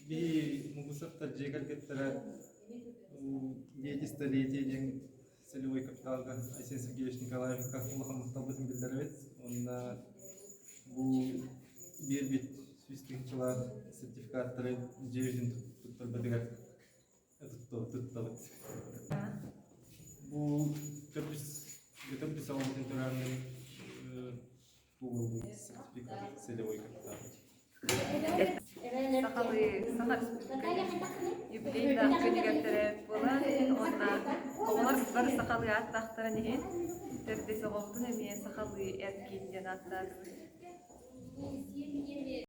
Биһи Мугусовтар дьиэ кэргэттэрэ Дети столетия диэн целевой капиталга Айсен Сергеевич Николаевка улахан махталбытын биллэрэбит. Уонна бу биэрбит 100 тыһыынчалаах сертификаттары дьиэбитин туттарбытыгар туттабыт. Бу төрдүс төрдүс оҕобутун төрөөн туолбут сертификат целевой капитал. Сахалыы Саха Республикатын юбилейдаах күнүгэр төрөөбүт буолан уонна оҕолор бары сахалыы ааттаахтарын иһин төрдүс оҕобутун эмиэ сахалыы Эркин диэн ааттаатыбыт.